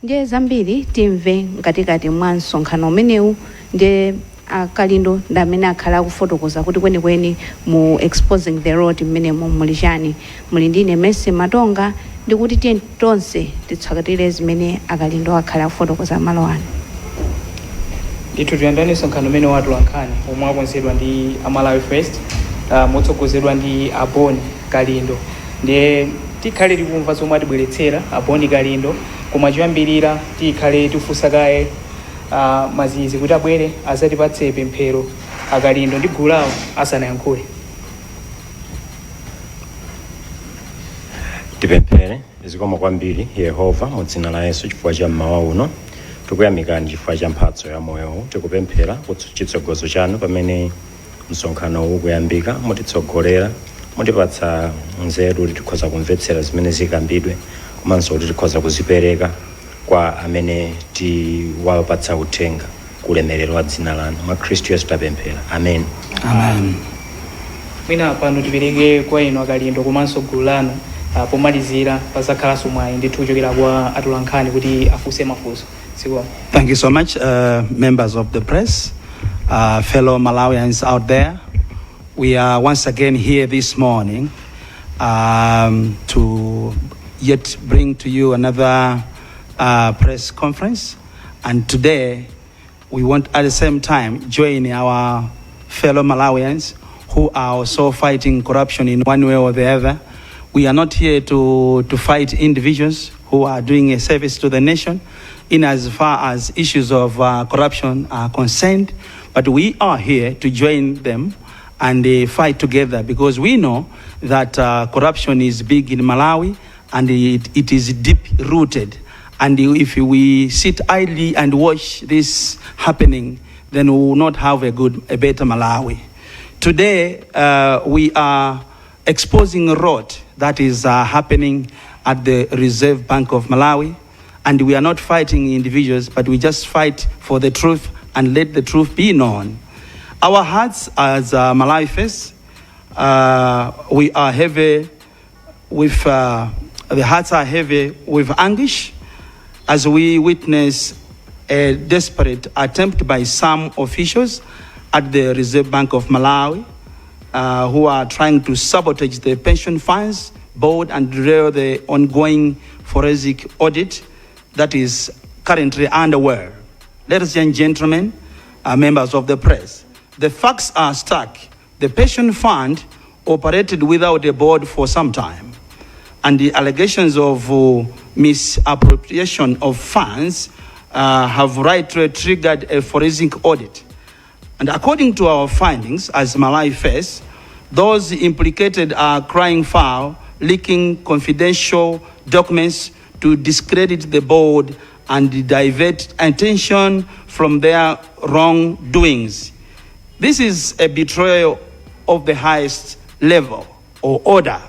Ndiye zambiri timve mkatikati mwa msonkhano umenewu. Ndiye aKalindo ndi amene akhala akufotokoza kuti kwenikweni mu Exposing the Rot mmenemo muli chani. Muli ndine Messi Matonga, ndikuti tiye tonse titsatire zimene aKalindo akhala akufotokoza malo ano. Ndithu, tiyandane msonkhano umene wa atolankhani omwe akonzedwa ndi aMalawi First, motsogozedwa ndi aBoni Kalindo. Ndiye tikhale tikumva zomwe atibweretsera aBoni Kalindo, koma choyambirira tikhale tifunsa kaye Mazizi kuti abwere azatipatse pemphero aKalindo ndi gulu lawo asanayankhule. Tipemphere. Zikomo kwambiri Yehova, mu dzina la Yesu, chifukwa cha mmawa uno. Tikuyamikani chifukwa cha mphatso ya moyowu. Tikupemphera chitsogozo chanu pamene msonkhano uwu ukuyambika. Mutitsogolera, mutipatsa nzeru kuti tikhoza kumvetsera zimene zikambidwe, komanso kuti tikhoza kuzipereka kwa amene tiwapatsa uthenga, kulemerero wa dzina lanu. Mwa Khristu Yesu tapemphera, amen. Amen. Mwina pano tipereke kwa inu aKalindo komanso gulu lanu. Pomalizira pazakhalanso mwayi ndithu kuchokera kwa atolankhani kuti afunse mafunso. Zikomo. Thank you so much, members of the press, fellow Malawians out there. We are once again here this morning to yet bring to you another press conference. And today, we want at the same time join our fellow Malawians who are also fighting corruption in one way or the other. We are not here to fight individuals who are doing a service to the nation in as far as issues of corruption are concerned, but we are here to join them and fight together because we know that corruption is big in Malawi and it is deep rooted. And if we sit idly and watch this happening, then we will not have a better Malawi. Today, we are exposing rot that is happening at the Reserve Bank of Malawi. And we are not fighting individuals, but we just fight for the truth and let the truth be known. Our hearts as Malawi First, we are heavy with, the hearts are heavy with anguish as we witness a desperate attempt by some officials at the Reserve Bank of Malawi who are trying to sabotage the pension funds board and derail the ongoing forensic audit that is currently underway. Ladies and gentlemen, members of the press, the facts are stark. The pension fund operated without a board for some time, and the allegations of misappropriation of funds have rightly triggered a forensic audit. And according to our findings as Malawi First, those implicated are crying foul, leaking confidential documents to discredit the board and divert attention from their wrongdoings. This is a betrayal of the highest level or order.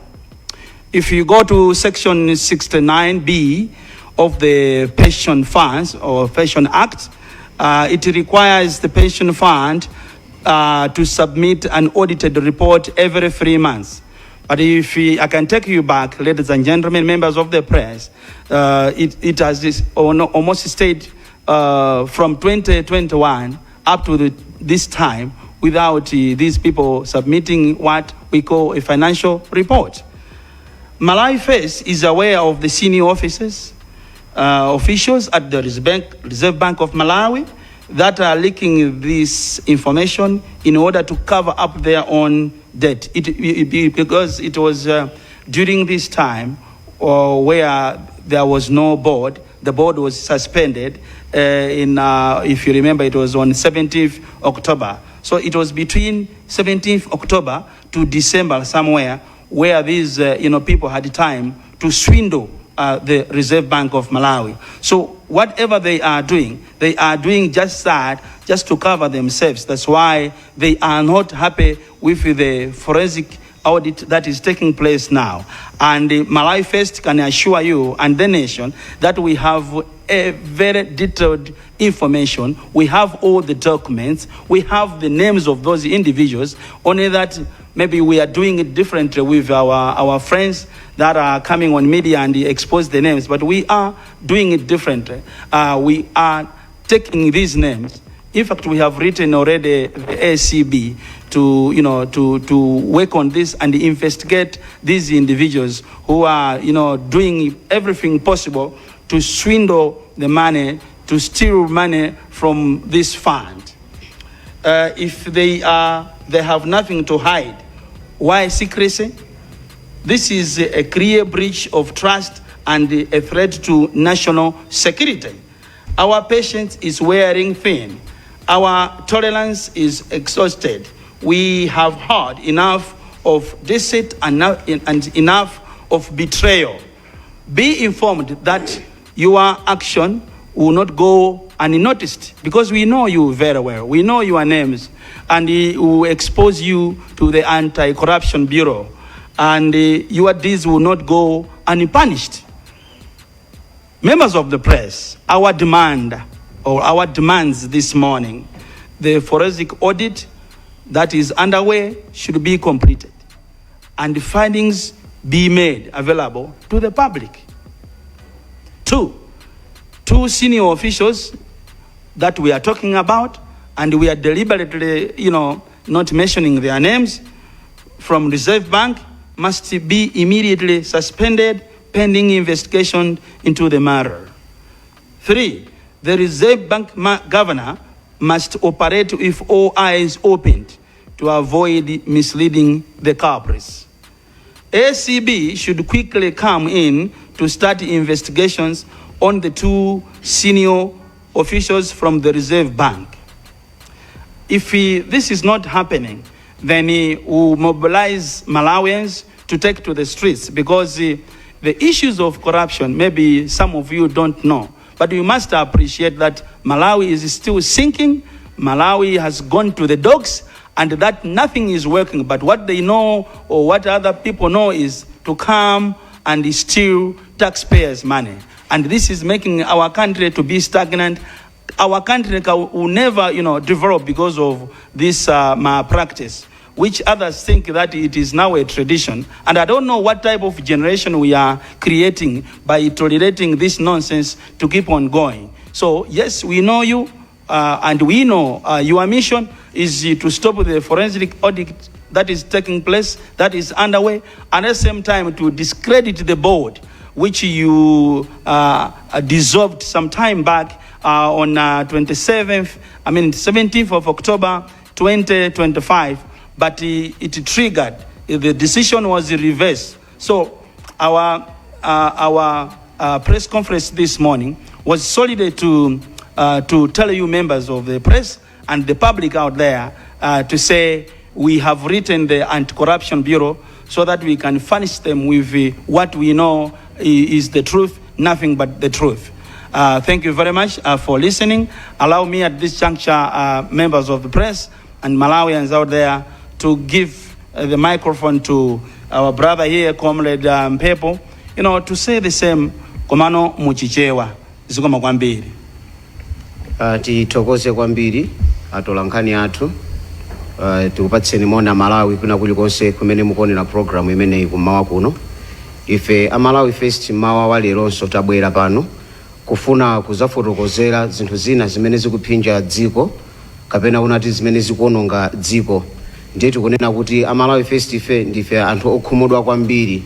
If you go to section 69B of the Pension Funds or Pension Act, it requires the pension fund to submit an audited report every 3 months. But if we, I can take you back, ladies and gentlemen, members of the press, it has this, almost stayed from 2021 up to this time without these people submitting what we call a financial report. Malawi First is aware of the senior officers, officials at the Reserve Bank of Malawi that are leaking this information in order to cover up their own debt. Because it was during this time where there was no board, the board was suspended if you remember, it was on 17th October. So it was between 17th October to December somewhere where these people had time to swindle the Reserve Bank of Malawi. So whatever they are doing just that, just to cover themselves. That's why they are not happy with the forensic audit that is taking place now. And Malawi First can assure you and the nation that we have a very detailed information. We have all the documents. We have the names of those individuals. Only that maybe they are hiding behind Maybe we are doing it differently with our friends that are coming on media and expose the names, but we are doing it differently. We are taking these names. In fact, we have written already the ACB to work on this and investigate these individuals who are doing everything possible to swindle the money, to steal money from this fund. If they have nothing to hide, why secrecy? This is a clear breach of trust and a threat to national security. Our patience is wearing thin. Our tolerance is exhausted. We have heard enough of deceit and enough of betrayal. Be informed that your action will not go unnoticed, because we know you very well. We know your names, and we will expose you to the Anti-Corruption Bureau, and your deeds will not go unpunished. Members of the press, our demand or our demands this morning: the forensic audit that is underway should be completed and the findings be made available to the public. Two senior officials that we are talking about, and we are deliberately not mentioning their names, from Reserve Bank must be immediately suspended pending investigation into the matter. Three, the Reserve Bank governor must operate with all eyes opened to avoid misleading the culprits. ACB should quickly come in to start investigations on the two senior officials from the Reserve Bank. If this is not happening, then he will mobilize Malawians to take to the streets, because the issues of corruption, maybe some of you don't know, but you must appreciate that Malawi is still sinking. Malawi has gone to the dogs, and that nothing is working. But what they know, or what other people know, is to come and steal taxpayers' money. And this is making our country to be stagnant. Our country will never develop because of this malpractice, which others think that it is now a tradition. And I don't know what type of generation we are creating by tolerating this nonsense to keep on going. So, yes, we know you, and we know your mission is to stop the forensic audit that is taking place, that is underway, and at the same time to discredit the board, which you dissolved some time back on 27th, I mean 17th of October 2025, but it triggered, the decision was reversed. So our press conference this morning was solely to tell you members of the press and the public out there to say we have written the Anti-Corruption Bureau so that we can furnish them with what we know is the truth, nothing but the truth. Thank you very much for listening. Allow me at this juncture, members of the press and Malawians out there, to give the microphone to our brother here, Comrade Pepo, to say the same, komano muchichewa. Zikomo kwambiri. Tithokoze kwambiri atolankhani athu. Tikupatseni moni Malawi kwina kulikonse kumene mukuonera programu imeneyi kummawa kuno. Ife aMalawi First mmawa wa leronso tabwera pano kufuna kuzafotokozera zinthu zina zimene zikuphinja dziko kapena kunati zimene zikuononga dziko. Ndiye tikunena kuti aMalawi First ife ndife anthu okhumudwa kwambiri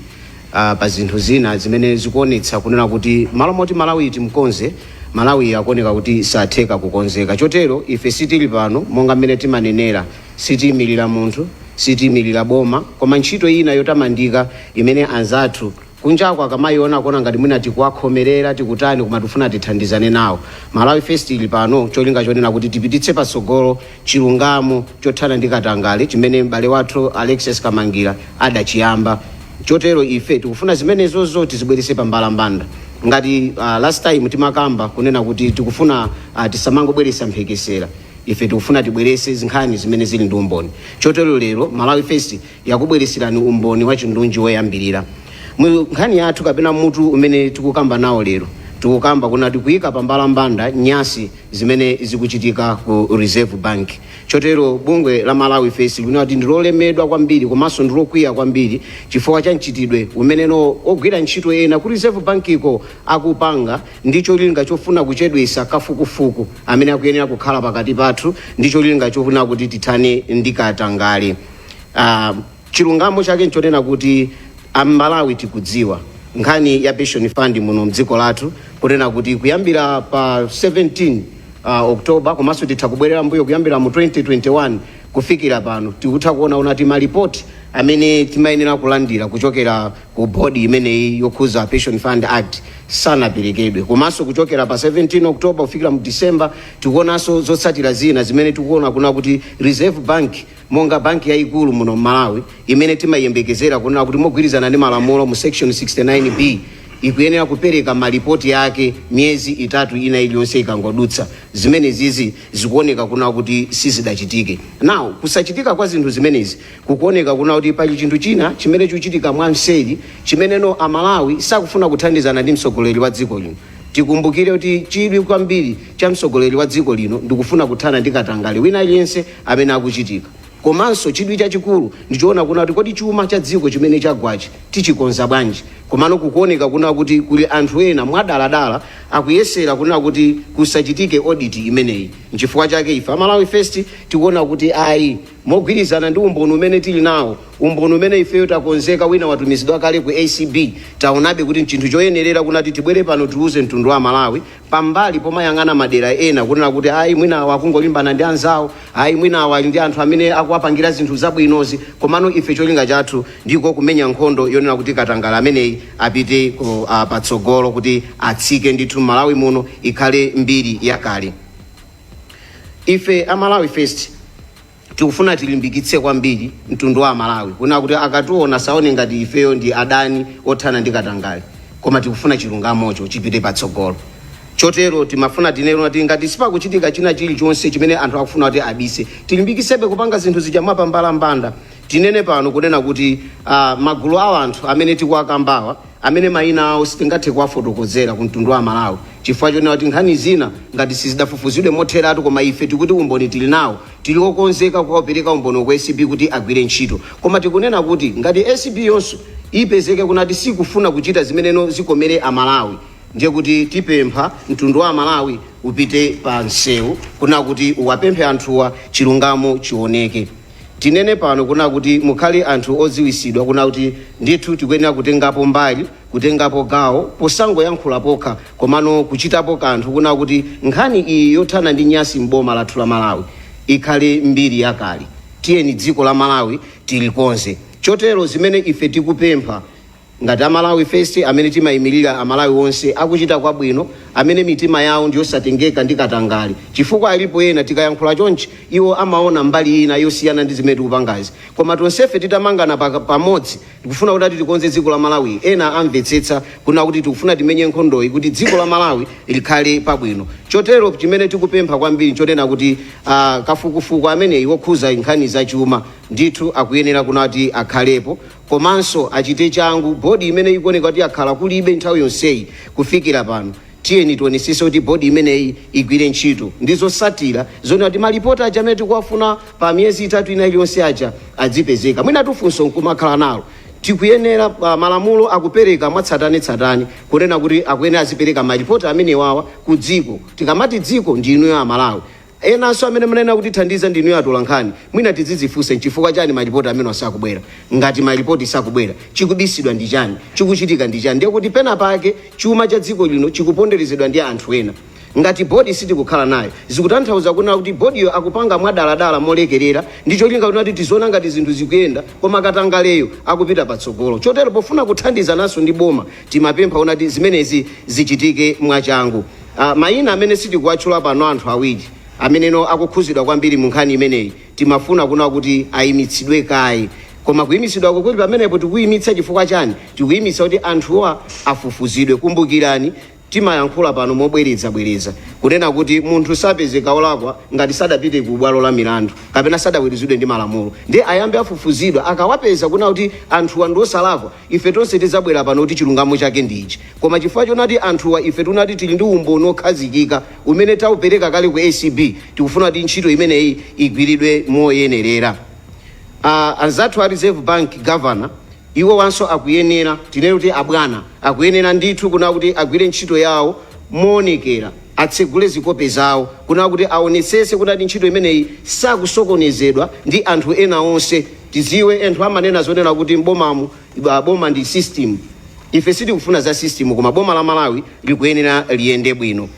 pa zinthu zina zimene zikuonetsa kunena kuti malo moti Malawi timkonze, Malawi akuoneka kuti satheka kukonzeka. Chotero ife sitili pano monga mmene timanenera, sitiyimirira munthu, sitiyimirira boma, koma ntchito ina yotamandika imene anzathu kunjako akamayiona kuona ngati mwina tikuwakhomerera, tikutani, koma tifuna tithandizane nawo. Malawi First ili pano cholinga chonena kuti tipititse patsogolo chilungamo chothana ndi katangale chimene m'bale wathu Alexius Kamangira adachiyamba. Chotero ife tikufuna zimenezozo tizibwerese pambalambanda. Ngati last time timakamba kunena kuti tikufuna tisamangobweresa mphekesera, ife tikufuna tibwerese zinkhani zimene zili ndi umboni. Chotero lero Malawi First yakubwereserani umboni wa chindunji woyambirira mu nkhani yathu kapena mutu umene tikukamba nawo lero. Tikukamba kunati kuyika pambalambanda nyasi zimene zikuchitika ku Reserve Bank. Chotero bungwe la Malawi First linati ndilolemedwa kwambiri komanso ndilokwiya kwambiri chifukwa cha mchitidwe umeneno ogwira ntchito ena ku Reserve Bank iko akupanga ndi cholinga chofuna kuchedwesa kafukufuku amene akuyenera kukhala pakati pathu ndi cholinga chofuna kuti tithane ndi katangale. Chilungamo chake nchonena kuti Amalawi tikudziwa nkhani ya pension fund muno mdziko lathu, kunena kuti kuyambira pa 17 October, komanso titha kubwerera mbuyo kuyambira mu 2021 kufikira pano, tikutha kuona unati malipoti amene timayenera kulandira kuchokera ku body imeneyi yokhuza Pension Fund Act sanaperekedwe. Komanso kuchokera pa 17 October kufikira mu December, tikuonanso zotsatira zina zimene tikuona kuna kuti Reserve Bank, monga banki yayikulu muno Malawi, imene timayembekezera kunena kuti mogwirizana ndi malamulo mu section 69B ikuyenera kupereka malipoti yake miyezi 3 ina iliyonse ikangodutsa, zimene zizi zikuoneka kuna kuti sizidachitike. Now, kusachitika kwa zinthu zimenezi kukuoneka kuna kuti pali chinthu china chimene chikuchitika mwamseri chimeneno Amalawi sakufuna kuthandizana ndi mtsogoleri wa dziko lino. Tikumbukire kuti chidwi kwambiri cha mtsogoleri wa dziko lino ndikufuna kuthana ndi katangale wina aliyense amene akuchitika, komanso chidwi chachikulu ndichoona kuna kuti kodi chuma cha dziko chimene chagwachi tichikonza bwanji. Komano kukuoneka kuna kuti kuli anthu ena mwadaladala akuyesera kunena kuti kusachitike audit imeneyi. Nchifukwa chake ife Amalawi First tikuona kuti ayi, mogwirizana ndi umboni umene tili nawo, umboni umene ifeyo takonzeka, wina watumizidwa kale ku ACB, taonabe kuti nchinthu choyenerera kunati tibwere pano tiuze mtundu wa Malawi, pambali pomayang'ana madera ena kunena kuti ayi, mwina awa akungolimbana ndi anzawo, ayi, mwina awa ali ndi anthu amene akuwapangira zinthu zabwinozi. Komano ife cholinga chathu ndiko kumenya nkhondo yonena kuti katangale ameneyi apite patsogolo, kuti atsike ndithu Malawi muno, ikhale mbiri yakale. Ife Amalawi First tikufuna tilimbikitse kwambiri mtundu wa Amalawi kuna kuti akationa saone ngati ifeyo ndi adani othana ndi katangale, koma tikufuna chilungamocho chipite patsogolo. Chotero timafuna tinene kuti ngati sipakuchitika china chilichonse chimene anthu akufuna kuti abise, tilimbikitsebe kupanga zinthu zija mwapambalambanda. Tinene pano kunena kuti magulu a anthu amene tikuwakambawa, amene mayina awo sitingathe kuwafotokozera ku mtundu wa Malawi chifukwa chonena kuti nkhani zina ngati sizidafufuzidwe motheratu, koma ife tikuti umboni tili nawo, tili okonzeka kukapereka umboni ku ACB kuti agwire ntchito. Koma tikunena kuti ngati ACB yonso ipezeke kunati sikufuna kuchita zimeneno zikomere Amalawi, ndiye kuti tipempha mtundu wa Amalawi upite pa msewu kuna kuti uwapemphe anthuwa, chilungamo chioneke. Tinene pano kuna kuti mukhale anthu odziwisidwa kuna kuti ndithu tikuyenera kutengapo mbali, kutengapo gawo, posangoyankhula pokha, komano kuchitapo kanthu kuna kuti nkhani iyi yothana ndi nyasi mboma lathu la Malawi ikhale mbiri yakale. Tiyeni dziko la Malawi tilikonze. Chotero zimene ife tikupempha ngati Amalawi First, amene timayimirira Amalawi onse akuchita kwabwino, amene mitima yawo ndiyosatengeka ndi katangale, chifukwa alipo ena tikayankhula chonchi iwo amaona mbali ina yosiyana ndi zimene tikupangazi, koma tonsefe titamangana pamodzi tikufuna kuti tikonze dziko la Malawi, ena amvetsetsa kuna kuti tikufuna timenye nkhondoyi kuti dziko la Malawi likhale pabwino. Chotero chimene tikupempha kwambiri nchonena kuti kafukufuku ameneyi wokhuza nkhani zachuma ndithu akuyenera kunati akhalepo, komanso achite changu body imene ikuoneka kuti akhala kulibe nthawi yonseyi kufikira pano. Tiyeni tionesese kuti body imeneyi igwire ntchito ndi zosatira zonena kuti malipoti aja amene tikuwafuna pa miyezi 3 ina iliyonse aja adzipezeka. Mwina tufunso nkumakhala nalo, tikuyenera malamulo akupereka mwatsatanetsatane kunena kuti akuyenera azipereka malipoti amenewawa ku dziko. Tikamati dziko, ndi inuyo Amalawi. Enanso amene munena kuti thandiza ndi inuyo atolankhani. Mwina tidzidzifunse, nchifukwa chani malipoti amene asakubwera? Ngati malipoti sakubwera, chikubisidwa ndi chani? Chikuchitika ndi chani? Ndiye kuti pena pake chuma cha dziko lino chikuponderezedwa ndi anthu ena. Ngati body sitikukhala nayo, zikutanthauza kunena kuti bodyyo akupanga mwadaladala, molekerera, ndi cholinga kuti tiziona ngati zinthu zikuyenda, koma katangaleyo akupita patsogolo. Chotero pofuna kuthandizananso ndi boma, timapempha kunati zimenezi zichitike mwachangu. Mayina amene sitikuwatchula pano, anthu awiri ameneno akukhuzidwa kwambiri mu nkhani imeneyi, timafuna kuna kuti ayimitsidwe kaye. Koma kuyimitsidwako kuli pamenepo, tikuyimitsa chifukwa chani? Tikuyimitsa kuti anthuwa afufuzidwe. Kumbukirani, Timayankhula pano mobwerezabwereza kunena kuti munthu sapezeka olakwa ngati sadapite ku bwalo la milandu kapena sadaweruzidwe ndi malamulo. Ndiye ayambe afufuzidwa. Akawapeza kuna kuti anthuwa ndi osalakwa, ife tonse tidzabwera pano kuti chilungamo chake ndi ichi. Koma chifukwa chonati anthuwa ife tunati tili ndi umboni okhazikika umene taupereka kale ku ACB, tikufuna kuti ntchito imeneyi igwiridwe moyenerera. Anzathu a Reserve Bank governor, iwo wanso akuyenera, tinene kuti abwana akuyenera ndithu kuna kuti agwire ntchito yawo moonekera, atsegule zikope zawo kuna kuti aonetsetse kuti ntchito imeneyi sakusokonezedwa ndi anthu ena onse. Tiziwe anthu amanena zonena kuti mbomamu boma ndi system. Ife sitikufuna za system, koma boma la Malawi likuyenera liyende bwino.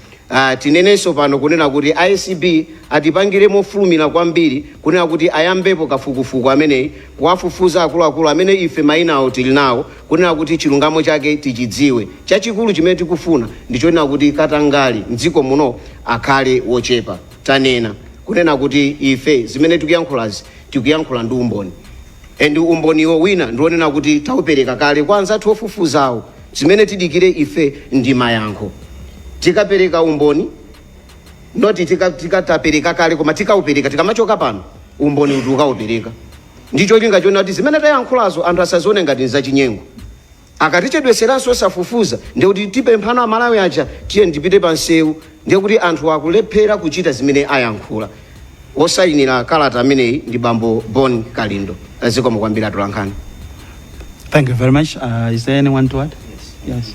Tinenenso pano kunena kuti ACB atipangire mofulumira kwambiri kunena kuti ayambepo kafukufuku ameneyi, kuwafufuza akuluakulu amene ife mayina awo tili nawo, kunena kuti chilungamo chake tichidziwe. Chachikulu chimene tikufuna ndichonena kuti katangali mdziko muno akhale wochepa. Tanena kunena kuti ife zimene tikuyankhulazi tikuyankhula ndi umboni, and umboniwo wina ndionena kuti taupereka kale kwa anzathu ofufuzawo. Zimene tidikire ife ndi mayankho. Tikapereka umboni, noti tikatapereka kale, koma tikaupereka tikamachoka pano umboni kuti ukaupereka ndicho linga chona kuti zimene tayankhulazo anthu asazione ngati nzachinyengo. Akatichedweseranso osafufuza, ndikuti tipemphana Amalawi aja, tiye ndipite pa nsewu, ndiye kuti anthu akulephera kuchita zimene ayankhula. Osayinira kalata ameneyi ndi bambo Bon Kalindo. Zikomo kwambiri atolankhani. Thank you very much. Is there anyone to add? Yes.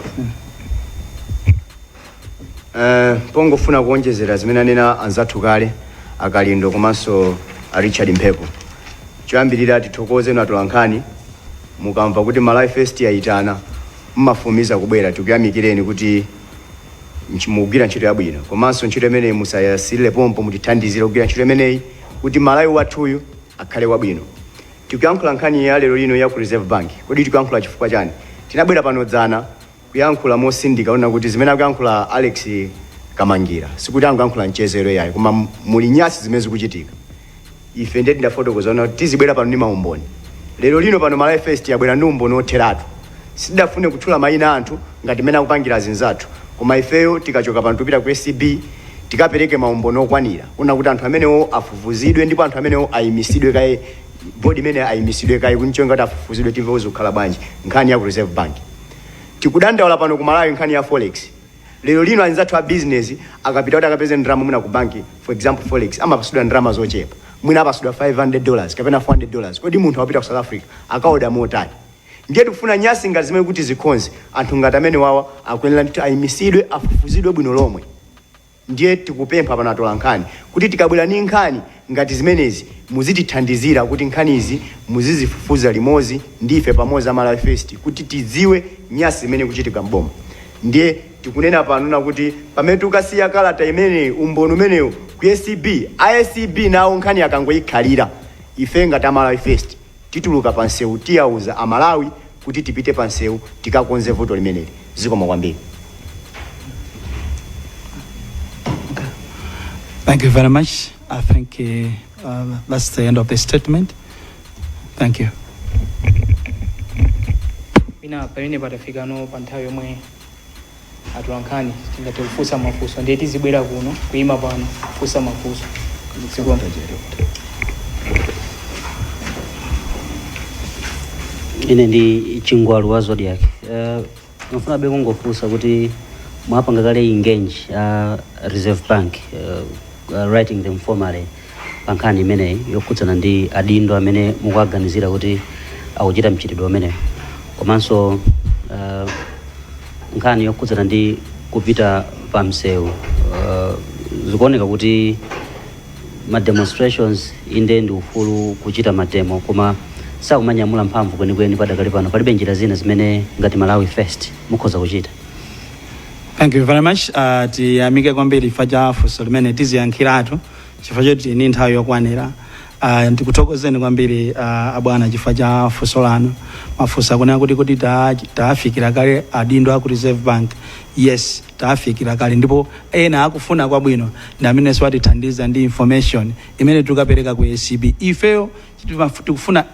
Pongofuna kuonjezera zimene anena anzathu kale, aKalindo komanso a Richard Mphepo, choyambirira tithokoze inu atolankhani. Mukamva kuti Malawi First yayitana, mmafumiza kubwera. Tikuyamikireni kuti mukugwira ntchito yabwino, komanso ntchito imeneyi musayasirire pompo, mutithandizire kugwira ntchito imeneyi kuti Malawi wathuyu akhale wabwino. Tikuyankhula nkhani ya lero lino ya ku Reserve Bank. Kodi tikuyankhula chifukwa chani? Tinabwera pano dzana kuyankhula mosindika ona kuti zimene akuyankhula Alex Kamangira sikuti angoyankhula mchezero yayi, koma muli nyasi zimene zikuchitika. Ife ndiye tindafotokoza ona kuti tizibwera pano ndi maumboni. Lero lino pano Malawi First yabwera ndi umboni otheratu. Sitidafune kutchula mayina anthu ngati mmene akupangira azinzathu, koma ifeyo tikachoka pano tupita ku ACB tikapereke maumboni okwanira kuna kuti anthu amenewo afufuzidwe, ndipo anthu amenewo ayimisidwe kaye, board imene ayimisidwe kaye kunchonga kuti afufuzidwe, timve kuzikhala bwanji nkhani ya ku Reserve Bank. Tikudandaula pano ku Malawi nkhani ya forex. Lero lino anzathu a business akapita kuti akapeze ndalama mwina ku banki, for example forex, amapasidwa ndalama zochepa, mwina apasidwa $500 kapena $400. Kodi munthu akapita ku South Africa akaoda motani? Ndiye tikufuna nyasi ngati zimene kuti zikhonze anthu ngati amene wawa akuyenera ndithu ayimisidwe, afufuzidwe bwino lomwe. Ndiye tikupempha pano atolankhani kuti tikabwera ndi nkhani ngati zimenezi muzitithandizira kuti nkhanizi muzizifufuza limodzi ndife pamodzi a Malawi First kuti tidziwe nyasi zimene kuchitika mboma. Ndiye tikunena pano na kuti pamene tikasiya kalata imeneyi, umboni umenewu ku ACB, ACB nawo nkhani akangoyikhalira, ife ngati a Malawi First tituluka pa nsewu, tiyauza Amalawi kuti tipite pa nsewu tikakonze vuto limeneli. Zikomo kwambiri. Thank you very much. I think that's the end of the statement. Thank you. Mwina pamene patafikano pa nthawi yomwe atolankhani tingathe kufunsa mafunso, ndiye tizibwera kuno kuyima pano kufunsa mafunso. Zikomo. Ine ndi Chingwalu wa Zodiak. Mafuna be kungofunsa kuti mwapanga kale engage Reserve Bank, writing them formally pa nkhani imeneyi yokhudzana ndi adindo amene mukuaganizira kuti akuchita mchitidwe umenewu, komanso nkhani yokhudzana ndi kupita pa msewu, zikuoneka kuti ma demonstrations inde ndi ufulu kuchita mademo, koma sakumanyamula mphamvu kwenikweni padakali pano. Palibe njira zina zimene ngati Malawi First mukhoza kuchita? Thank you very much. Tiyamike kwambiri chifukwa cha funso limene tiziyankhiratu chifukwa choti ni nthawi yokwanira. Ndikuthokozeni kwambiri abwana chifukwa cha funso lanu. Mafunso akunena kuti taafikira kale adindo aku Reserve Bank. Yes, taafikira kale, ndipo ena akufuna kwabwino ndi amenenso atithandiza ndi information imene tikapereka ku ACB. Ifeyo tikufuna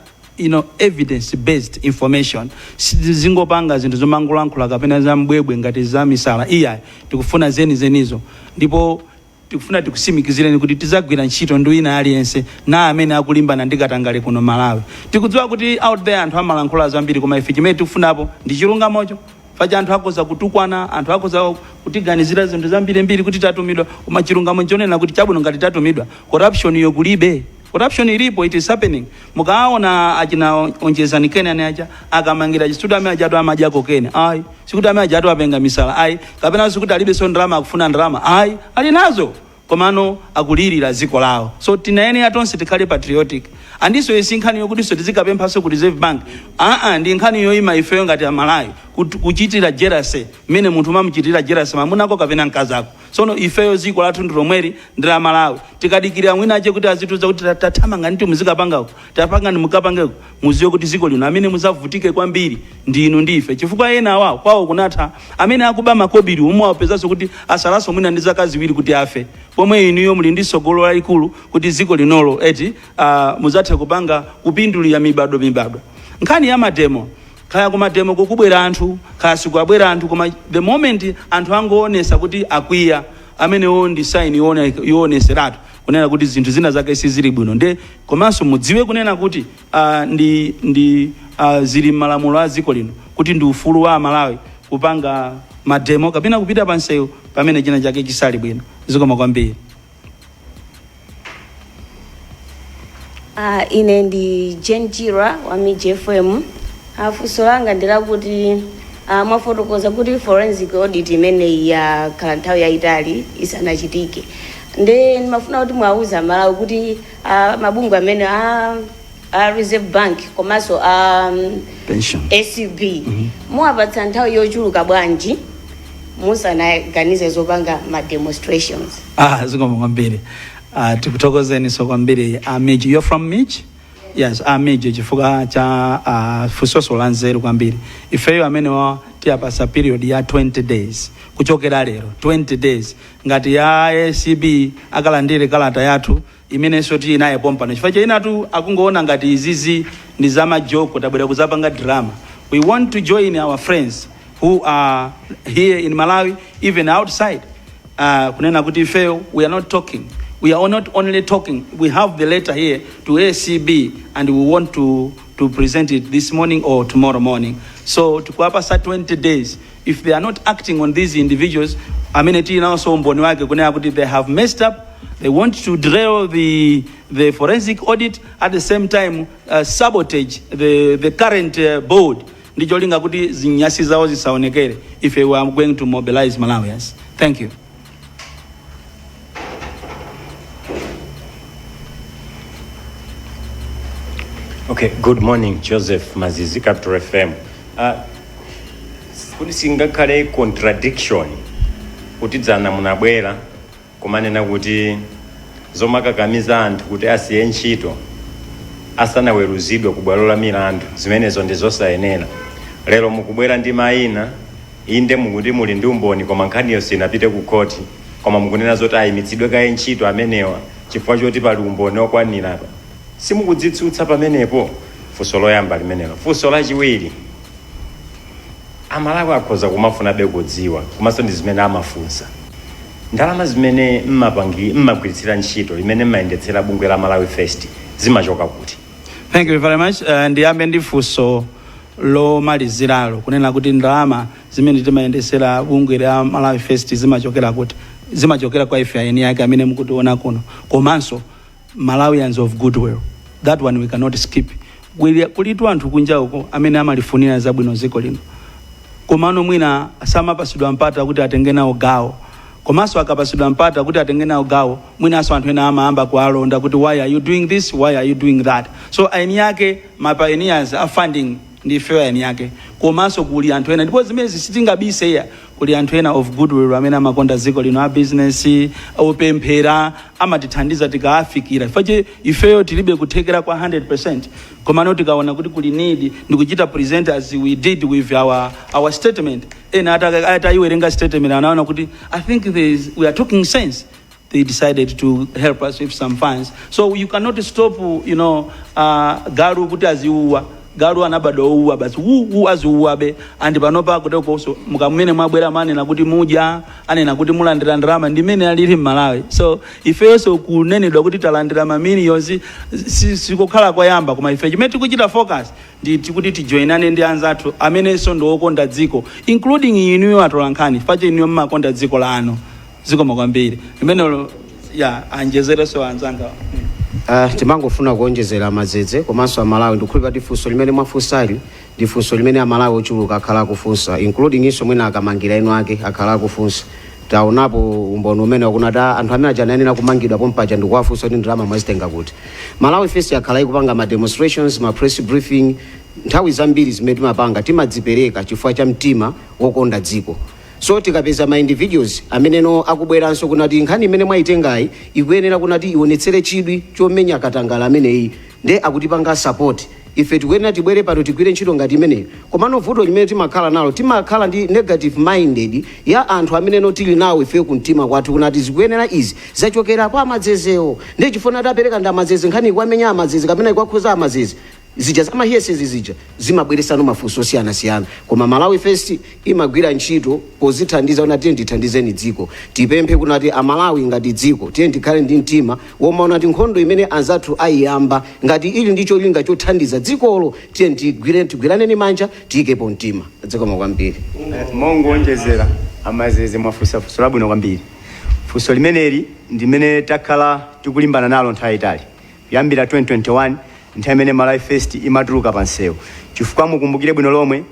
Evidence based information. Zingopanga zinthu zomangolankhula kapena za mbwebwe ngati za misala, iya. Tikufuna zenizenizo, ndipo tikufuna tikusimikizireni kuti tizagwira ntchito ndi wina aliyense na amene akulimbana ndi katangale kuno Malawi. Tikudziwa kuti out there anthu amalankhula zambiri, koma ife chimene tikufunapo ndi chilungamocho. Facha anthu akhoza kutukwana, anthu akhoza kutiganizira zinthu zambirimbiri kuti tatumidwa, koma chilungamo nchonena kuti chabwino, ngati tatumidwa, corruption iyo kulibe? Corruption ilipo, it is happening. Mukaona achina Onjezani Kenani aja akamangira chisuti, amene ajatu amadyako kene, ayi. Sikuti amene ajatu apenga misala, ayi, kapena sikuti alibe so ndalama, akufuna ndalama, ayi, ali nazo, komano akulirira dziko lawo. So tinayenera tonse tikhale patriotic. Andiso isi nkhani yokutinso tizikapemphaso ku Reserve Bank, aa, ndi nkhani yoyima ifeyo ngati Amalawi kuchitira jealousy mmene munthu umamuchitira jealousy mamunako kapena mkazako. Sono ifeyo dziko lathu ndi lomweri, ndi la Malawi. Tikadikirira mwina ache kuti azituza kuti tathamanga nditi muzikapangako, tapangani mukapangeko, muziwe kuti dziko lino amene muzavutike kwambiri ndi inu ndi ife, chifukwa ena awawo kwawo kunatha. Amene akuba makobiri umwe awapezanso kuti asalaso mwina ndi zaka 2 kuti afe, pomwe inuyo muli ndi tsogolo lalikulu kuti dziko linolo eti muzathe kupanga kupindulira mibado mibado. Nkhani ya mademo, kaya kumademo kukubwera anthu, kaya sikubwera anthu, koma the moment anthu angoonesa kuti akwiya, amenewo ndi sign yooneseratu kunena kuti zinthu zina zake sizili bwino. Nde komanso mudziwe kunena kuti ndi zili m'malamulo a dziko lino kuti ndi ufulu wa Amalawi kupanga mademo kapena kupita pansewu pamene china chake chisali bwino. Zikoma kwambiri. Ine ndi Jen Jira wa Mij FM. Funso langa ndi lakuti mwafotokoza kuti forensic audit imeneyi yakhala nthawi yayitali isanachitike, nde ndimafuna kuti mwauza Malawi kuti mabungwe amene a Reserve Bank komanso a pension ACB muwapatsa nthawi yochuluka bwanji musanaganize zopanga ma demonstrations? Ah, zikoma kwambiri. Tikuthokozeni so kwambiri a Mij. You're from Mij? Yes, a Mij, chifukwa cha funsoso la nzeru kwambiri. Ifeyo amenewa tiyapasa period ya 20 days kuchokera lero, 20 days. Ngati ya ACB akalandire kalata yathu imenenso tili naye pompano, chifukwa chainatu akungoona ngati izizi ndi zamajoko, tabwera kuzapanga drama. We want to join our friends who are here in Malawi, even outside, kunena kuti ifeyo we are not talking, we are not only talking, we have the letter here to ACB and we want to present it this morning or tomorrow morning. So tikuwapasa 20 days. If they are not acting on these individuals amene tili nawonso umboni wake kunena kuti they have messed up, they want to derail the forensic audit, at the same time sabotage the current board ndi cholinga kuti zinyasi zawo zisaonekere, if we are going to mobilize Malawians. Thank you. Okay, good morning, Joseph Mazizi, Capital FM. Kuti singakhale contradiction kuti dzana munabwera kumanena kuti zomakakamiza anthu kuti asiye ntchito asanaweruzidwe ku bwalo la milandu, zimenezo ndi zosayenera. Lero mukubwera ndi mayina, inde mukuti muli ndi umboni, koma nkhaniyo sinapite ku khoti, koma mukunena zoti ayimitsidwe kaye ntchito amenewa chifukwa choti pali umboni okwanira pa. Simukudzitsutsa pamenepo? Funso loyamba limenelo. Funso lachiwiri, Amalawi akhoza kumafunabe kudziwa, komanso ndi zimene amafunsa, ndalama zimene mmagwiritsira ntchito, imene mmayendetsera bungwe la Malawi First, zimachoka kuti? Thank you very much. Ndiyambe ndi funso lomaliziralo, kunena kuti ndalama zimene timayendesera bungwe la Malawi First zimachokera kuti? Zimachokera kwa ife eni ake amene mukutiona kuno, komanso Malawians of goodwill. That one we cannot skip. Kulitu anthu kunja uko amene amalifunira zabwino dziko lino, komano mwina samapasidwa mpata kuti atenge nawo gawo, komanso akapasidwa mpata kuti atenge nawo gawo, mwinanso anthu ena amayamba kualonda kuti, "Why are you doing this? Why are you doing that?" So eni ake, ma pioneers a funding, ndi ifeyo eni ake, komanso kuli anthu ena, ndipo zimene sitingabise iya, kuli anthu ena of goodwill amene amakonda dziko lino, a business, opemphera, amatithandiza tikaafikira. Fache ifeyo tilibe kuthekera kwa 100%, komano tikaona kuti kuli need ndikuchita present as we did with our statement, ena atayiwerenga statement anaona kuti I think we are talking sense. They decided to help us with some funds. So you cannot stop galu kuti aziuwa. Galu anabadwa ouwa basi, wu aziuwabe. And panopa kutekonso mukamene mwabwera manena kuti mudya, anena kuti mulandira ndalama, ndimene alili m'Malawi. So ifenso kunenedwa kuti talandira mamillions sikukhala koyamba, koma ife chimene tikuchita focus ndi tikuti tijoinane ndi anzathu amenenso ndi okonda dziko, including inuyo atolankhani, pache inuyo mmakonda dziko lanu. Zikomo kwambiri. Imenelo ya anjezereso anzanga. Timangofuna kuonjezera Madzedze komanso Amalawi, ndikukhulupirira kuti funso limene mwafunsali ndi funso limene Amalawi ochuluka akhala akufunsa, including inso mwina akamangira enu ake akhala akufunsa. Taonapo umboni umene wakunati anthu amene aja anayenera kumangidwa pompaja ndikuwafunsa kuti ndalama mwazitenga kuti. Malawi First akhala ikupanga ma demonstrations, ma press briefing nthawi zambiri. Zimene timapanga timadzipereka chifukwa cha mtima wokonda dziko. So tikapeza ma individuals ameneno akubweranso kunati nkhani imene mwayitengayi ikuyenera kunati ionetsere chidwi chomenya katangala ameneyi, nde akutipanga support, ife tikuyenera tibwere pano tigwire ntchito ngati imeneyo. Komano vuto limene timakhala nalo, timakhala ndi negative minded ya anthu ameneno tili nawo ife kumtima kwathu kunati zikuyenera izi zachokera kwa Amadzezewo, ndi chifuna tapereka ndi Amadzeze, nkhani ikuwamenya Amadzeze kapena ikuwakhuza Amadzeze. Zija zamahiyesezi zija zimabweresano mafunso osiyanasiyana, koma Malawi First imagwira ntchito pozithandiza kuti tiye tithandizeni dziko. Tipemphe kunati Amalawi ngati dziko tiye tikhale ndi mtima womaona kuti nkhondo imene anzathu ayiyamba ngati ili ndi cholinga chothandiza dzikolo, tiye tigwire, tigwiraneni manja, tiyikepo mtima. Zikomo kwambiri. Mongonjezera, Amazeze, mwafunsa funso labwino kwambiri. Funso limeneli ndimene takhala tikulimbana nalo nthawi itali, kuyambira 2021, nthawi imene Malawi First imatuluka pa msewu, chifukwa mukumbukire bwino lomwe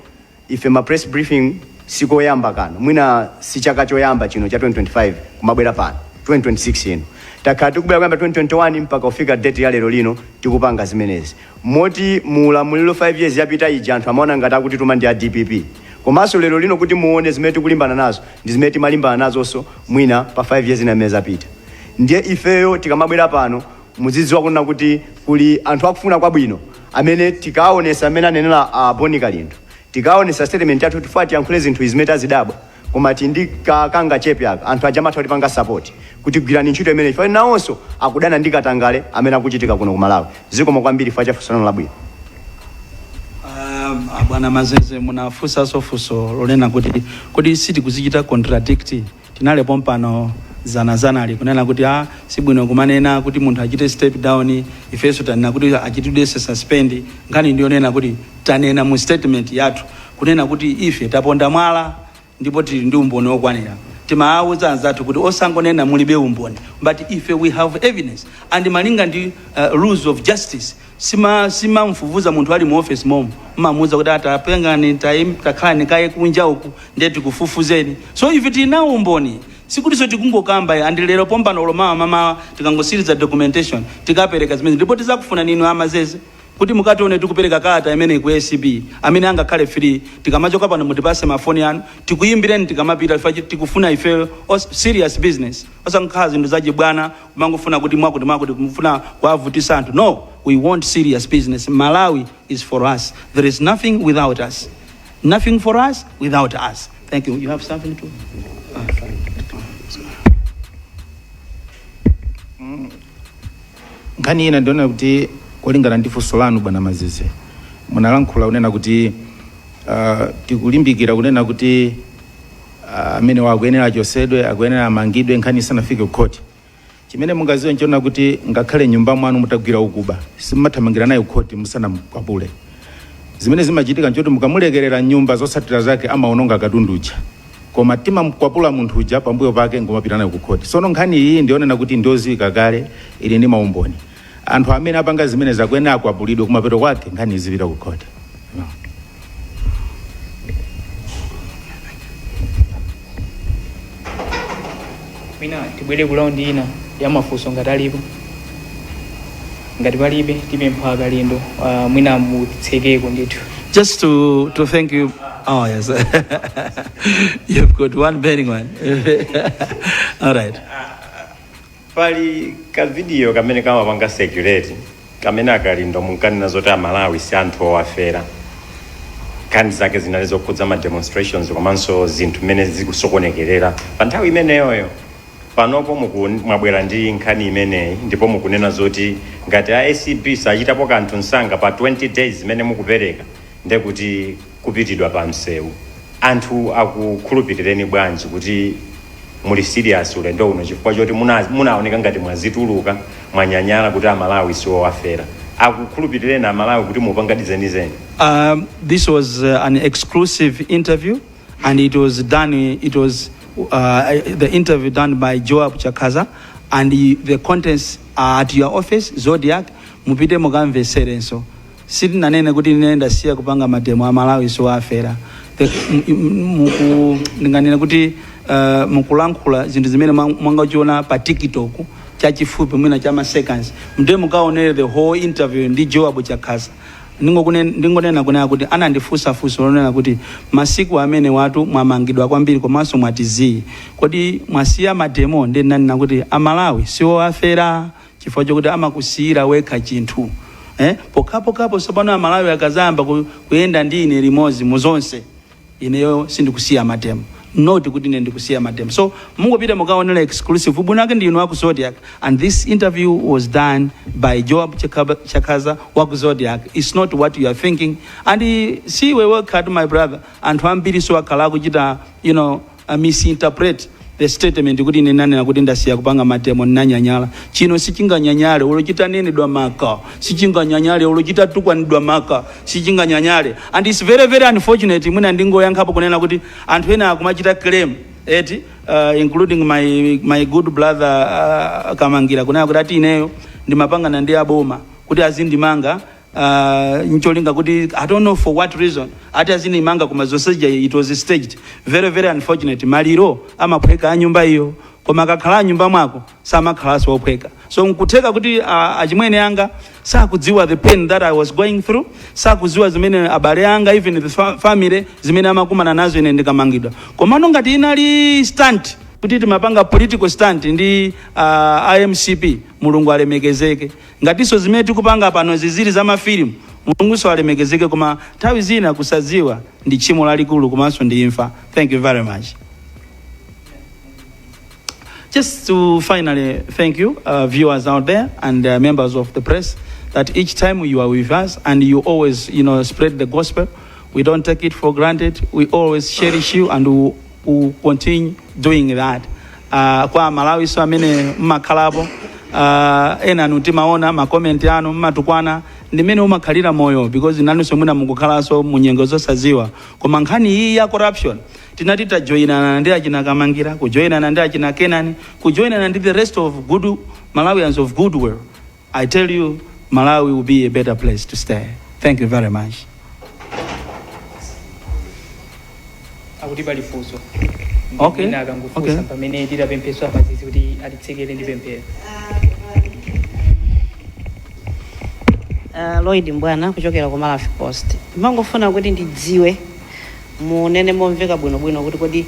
ife ma press briefing sikoyamba kano, mwina si chaka choyamba chino cha 2025 kumabwera pano 2026 ino. Takhala tikubwera kuyamba 2021 mpaka kufika date ya lero lino tikupanga zimenezi, moti mu ulamuliro 5 years yapita ija anthu amaona ngati akutituma ndi a DPP. Komanso lero lino kuti muone zimene tikulimbana nazo ndi zimene timalimbana nazonso mwina pa 5 years ina imene zapita. Ndiye ifeyo tikamabwera pano muzidziwa kunena kuti kuli anthu akufuna kwabwino amene tikaonesa amene anenera a Boni Kalindo, tikaonesa statement yathu tifuna tiyankhule zinthu izi zimene tazidabwa, koma tindi kanga chepe aka, anthu aja amatha kutipanga support kuti gwirani ntchito imene ife nawonso akudana ndi katangale amene akuchitika kuno ku Malawi. Zikomo kwambiri chifukwa cha funso lanu labwino. Bwana Mazeze, munafunsanso funso lonena kuti kodi sitikuzichita contradict? Tinalepo mpano zanazanali kunena kuti ah, sibwino kumanena kuti munthu achite step down, ifenso tanena kuti achitidwense suspend. Nkhani ndiyonena kuti tanena mu statement yathu kunena kuti ife taponda mwala ndipo tili ndi umboni wokwanira. Timawauza anzathu kuti osangonena mulibe umboni, but ife we have evidence, and malinga ndi rules of justice, simamfufuza munthu ali mu office momo, mmamuuza kuti atapengani, takhalani kaye kunja uku ndiye tikufufuzeni. So ife tili nawo umboni, sikutinso tikungokamba. And lero pompano olo mamawa tikangosiriza documentation tikapereka zimene, ndipo tizakufuna ninu Amazeze kuti mukatione tikupereka kalata imene ku ACB. Amene angakhale free, tikamachoka pano mutipase mafoni anu, tikuyimbireni tikamapita. Ife tikufuna ife serious business, osangokhala zinthu zachibwana kumangofuna kuti mwakuti mwakuti, kumufuna kuwavutisa anthu. No, we want serious business. Malawi is for us. There is nothing without us, nothing for us without us. Thank you. You have something to Nkhani ina ndiona kuti kolingana ndi funso lanu, bwana Mazeze, munalankhula kunena kuti tikulimbikira kunena kuti amene akuyenera achosedwe, akuyenera amangidwe nkhani isanafike ku khoti. Chimene mungaziwe nchiona kuti ngakhale nyumba mwanu mutagwira ukuba, simumathamangira naye kukhoti musanamukwapule. Zimene zimachitika nchoti mukamulekerera nyumba, zotsatira zake amaononga katundu uja, koma timamkwapula munthu uja, pambuyo pake ngomapita naye kukhoti. Sono nkhani iyi ndionena kuti ndioziwika kale, ili ndi maumboni. Anthu amene apanga zimene zakuyenera akwapulidwe, kumapeto kwake nkhani izipita ku khoti. No. Mwina tibwere ku round ina ya mafunso ngati alipo. Ngati palibe, tipempha Akalindo, mwina mutsekeko ndithu. Just to thank you. Oh, yes. You've got one burning one. All right. Pali ka video kamene kamapanga circulate kamene Akalindo munkanena zoti Amalawi si anthu owafera. Nkhani zake zinali zokhudza ma demonstrations komanso zinthu mmene zikusokonekerera pa nthawi imeneyoyo. Panopo mwabwera ndi nkhani imeneyi ndipo mukunena zoti ngati a ACB sachitapo kanthu msanga pa 20 days zimene mukupereka, ndekuti kupitidwa pa msewu. Anthu akukhulupirireni bwanji kuti muli serious ulendo uno, chifukwa choti munaoneka ngati mwazituluka, mwanyanyala kuti Amalawi siwowafera? Akukhulupirireni Amalawi kuti mupangadi zenizeni? This was an exclusive interview, and it was done. It was the interview done by Joab Chakaza, and the contents are at your office, Zodiac. Mupite mukamveserenso. Sitinanene kuti ine ndasiya kupanga mademo. Amalawi siwafera. Ndinganene kuti mukulankhula zinthu zimene mwangachiona pa TikTok chachifupi, mwina cha ma seconds. Ndiye mukaonere the whole interview ndi Joab Chakaza. Ndingonena kunena kuti anandifunsa funso lonena kuti masiku amene watu mwamangidwa kwambiri komanso mwatizii, kodi mwasiya mademo? Ndi ndinanena kuti Amalawi siwoafera chifukwa chokuti amakusiyira wekha chinthu, eh? Pokhapokhapo tsopano Amalawi akazayamba kuyenda ndi ine limodzi muzonse, ineyo sindikusiya mademo, not kuti ine ndikusiya mademo. So mungopita mukaonera exclusive. Ubwino wake ndi inu aku Zodiac, and this interview was done by Joab Chakaza waku Zodiac. It's not what you are thinking. And see, we work hard, my brother. Anthu ambiri so akhala akuchita misinterpret the statement kuti ine nanena kuti ndasiya kupanga mademo, ndinanyanyala. Chino sichinganyanyale olo chitanenedwa maka, sichinganyanyale olo chitatukwanidwa maka, sichinganyanyale. And it's very, very unfortunate. Mwina ndingoyankhapo kunena kuti anthu ena akumachita claim eti, including my good brother Kamangira, kunena kuti ati ineyo ndimapangana ndi aboma kuti azindimanga ncholinga kuti, I don't know for what reason, ati azindimanga, koma zonse it was staged. Very, very unfortunate. Maliro amaphweka a nyumba iyo, koma akakhala a nyumba mwako samakhalanso ophweka. So nkutheka kuti achimwene anga sakudziwa the pain that I was going through, sakudziwa zimene abale anga, even the family, zimene amakumana nazo ine ndikamangidwa. Komano ngati inali stunt kuti timapanga political stunt ndi IMCP, Mulungu alemekezeke. Ngatinso zimene tikupanga pano zizili za mafilimu, Mulungunso alemekezeke. Koma nthawi zina kusadziwa ndi tchimo lalikulu komanso ndi imfa. Thank you very much. Just to finally thank you, viewers out there and members of the press, that each time you are with us and you always spread the gospel. We don't take it for granted. We always cherish you and we will continue doing that. Kwa Malawi so amene mmakhalapo, ena anu timaona ma comment anu, mmatukwana, ndimene umakhalira moyo, because nanunso mwina mukukhalanso munyengo zosaziwa. Koma nkhani iyi ya corruption, tinati tajoyinana ndi achina Kamangira, kujoyinana ndi achina Kenani, kujoyinana ndi the rest of good Malawians of goodwill, I tell you, Malawi will be a better place to stay. Thank you very much. Akuti pali funso. Okay. Mwina akangofunsa pamene titapempheso apazizi kuti atitsekere ndi pemphero. Lloyd Mbwana kuchokera ku Malawi Post. Mangofuna kuti ndidziwe, munene momveka bwinobwino kuti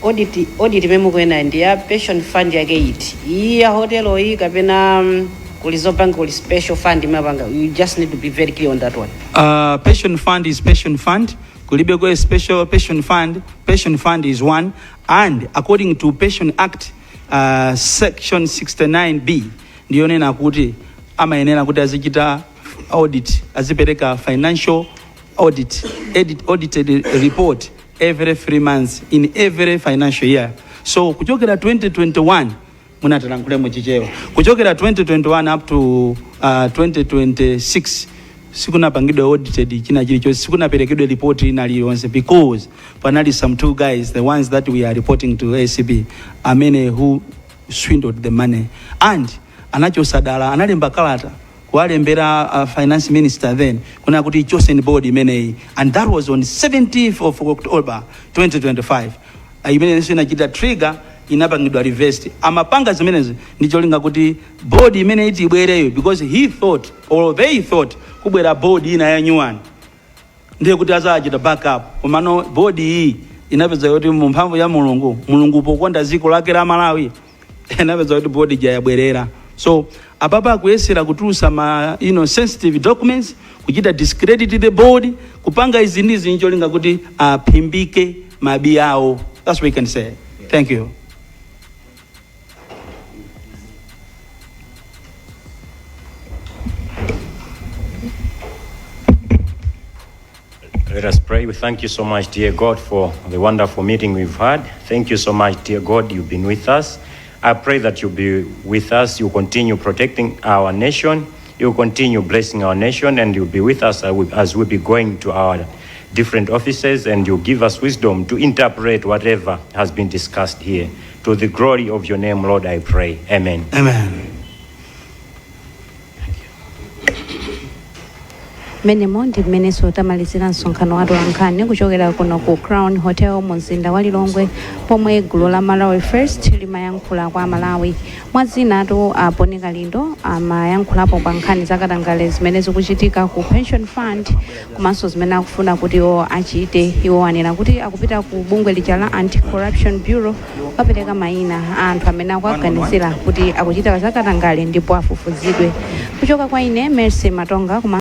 kodi audit imene mukuyenayo ndi ya pension fund yake iti, iyi ya hotelo iyi, kapena kuli zopanga, kuli special fund imapanga? You just need to be very clear on that one. Pension fund is pension fund. Kulibeko a special pension fund. Pension fund is one, and according to Pension Act, section 69B ndiyonena kuti amayenera kuti azichita audit, azipereka financial audit, audited report every 3 months in every financial year. So kuchokera 2021, munatalankhule muchichewa, kuchokera 2021 up to 2026 sikunapangidwe audited china chilichonse, sikunaperekedwe report ina liliyonse, because panali some two guys, the ones that we are reporting to ACB, amene who swindled the money, and anachosadala, analemba kalata kuwalembera finance minister then kuna kuti ichoseni board imeneyi, and that was on 17th of October 2025. Imenenso inachita trigger, inapangidwa reversed. Amapanga zimenezi ndi cholinga kuti board imene iti ibwereyo, because he thought or they thought kubwera board ina ya nyuwani, ndiye kuti azachita backup. Komano board iyi inapeza kuti mu mphamvu ya Mulungu, Mulungu pokonda dziko lake la Malawi, inapeza kuti board ija yabwerera. So apapa akuyesera kutulusa ma sensitive documents, kuchita discredit the board, kupanga izi ndi izi ncholinga kuti aphimbike mabi awo. That's what we can say. Thank you. Let us pray. We thank you so much, dear God, for the wonderful meeting we've had. Thank you so much, dear God, you've been with us. I pray that you'll be with us. You continue protecting our nation. You continue blessing our nation, and you'll be with us as we be going to our different offices, and you give us wisdom to interpret whatever has been discussed here. To the glory of your name, Lord, I pray. Amen. Amen. Mmenemo ndi mmenenso tamalizira msonkhano wa atolankhani kuchokera kuno ku Crown Hotel mu mzinda wa Lilongwe, pomwe gulu la Malawi First limayankhula kwa Malawi. Mwazinatu, a Boni Kalindo amayankhulapo pa nkhani zakatangale zimene zikuchitika ku pension fund komanso zimene akufuna kuti iwo achite. Iwo anena kuti akupita ku bungwe lija la Anti-Corruption Bureau kukapereka mayina a anthu amene akuaganizira kuti akuchita zakatangale ndipo afufuzidwe. Kuchoka kwa ine, Mercy Matonga, kuma